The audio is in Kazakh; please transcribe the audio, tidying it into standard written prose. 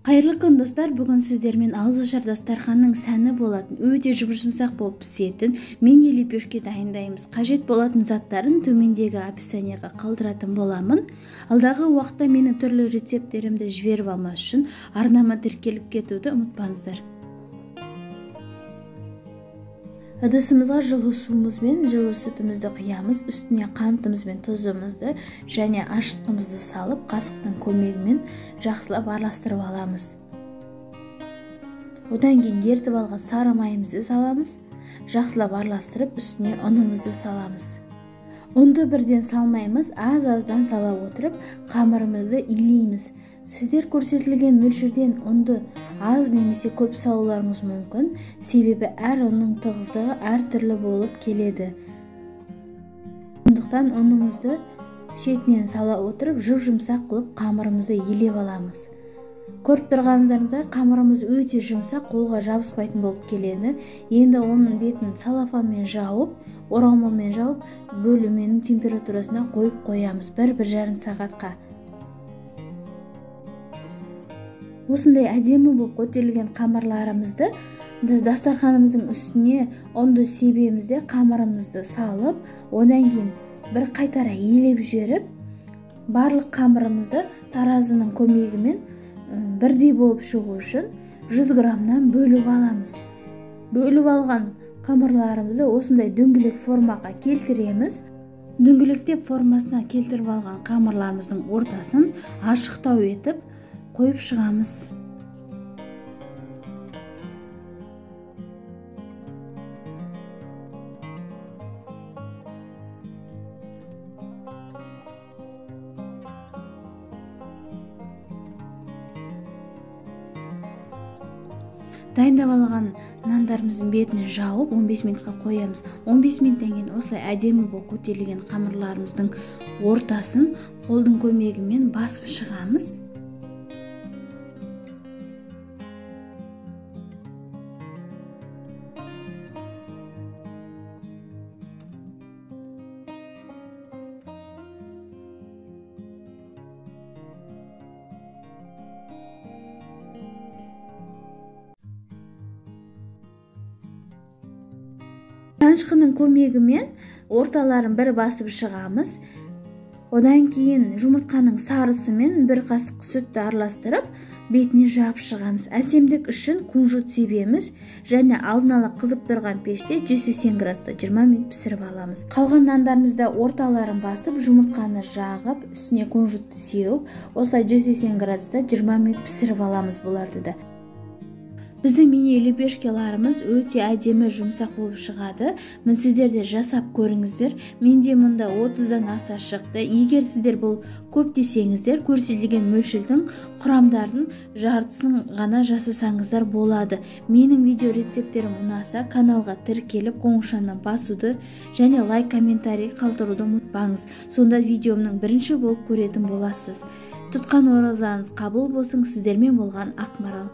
Қайырлы күн, достар! Бүгін сіздермен ауызашар дастарханның сәні болатын, өте жұп-жұмсақ болып пісетін мини лепешке дайындаймыз. Қажет болатын заттарын төмендегі описанияға қалдыратын боламын. Алдағы уақытта менің түрлі рецепттерімді жіберіп алмас үшін арнама тіркеліп кетуді ұмытпаңыздар. Ыдысымызға жылы суымыз бен жылы сүтімізді құямыз, үстіне қантымыз бен тұзымызды және ашытқымызды салып, қасықтың көмегімен жақсылап араластырып аламыз. Одан кейін ертіп алған сары майымызды саламыз, жақсылап араластырып, үстіне ұнымызды саламыз. Ұнды бірден салмаймыз, аз-аздан сала отырып, қамырымызды илейміз. Сіздер көрсетілген мөлшерден ұнды аз немесе көп салуларыңыз мүмкін, себебі әр ұнның тығыздығы әртүрлі болып келеді. Сондықтан ұнымызды шетінен сала отырып, жұп-жұмсақ қылып қамырымызды илеп аламыз. Көріп тұрғандарыңыздай, қамырымыз өте жұмсақ, қолға жабыспайтын болып келеді. Енді оның бетін целлофанмен жауып, орамалмен жауып, бөлменің температурасына қойып қоямыз 1-1,5 сағатқа. Осындай әдемі болып көтерілген қамырларымызды дастарханымыздың үстіне ұнды себеміз де қамырымызды салып, одан кейін бір қайтара елеп жіберіп, барлық қамырымызды таразының көмегімен бірдей болып шығу үшін 100 граммнан бөліп аламыз. Бөліп алған қамырларымызды осындай дөңгелек формаға келтіреміз. Дөңгелектеп формасына келтіріп алған қамырларымыздың ортасын ашықтау етіп қойып шығамыз. Дайындап алған нандарымыздың бетін жауып 15 минутқа қоямыз. 15 минуттан кейін осылай әдемі болып көтерілген қамырларымыздың ортасын қолдың көмегімен басып шығамыз. Шанышқының көмегімен орталарын бір басып шығамыз. Одан кейін жұмыртқаның сарысымен бір қасық сүтті араластырып, бетіне жауып шығамыз. Әсемдік үшін кунжут себеміз және алдын ала қызып тұрған пеште 180 градуста 20 минут пісіріп аламыз. Қалған нандарымызды орталарын басып, жұмыртқаны жағып, үстіне кунжутты сеуіп, осылай 180 градуста 20 минут пісіріп аламыз бұларды да. Біздің мини лепешкеларымыз өте әдемі жұмсақ болып шығады. Мін сіздер де жасап көріңіздер. Менде мұнда 30-дан аса шықты. Егер сіздер бұл көп десеңіздер, көрсетілген мөлшердің құрамдардың жартысын ғана жасасаңыздар болады. Менің видео рецепттерім ұнаса, каналға тіркеліп, қоңыршаны басуды және лайк, комментарий қалдыруды ұмытпаңыз. Сонда видеомның бірінші болып көретін боласыз. Тұтқан оразаңыз қабыл болсын. Сіздермен болған Ақмарал.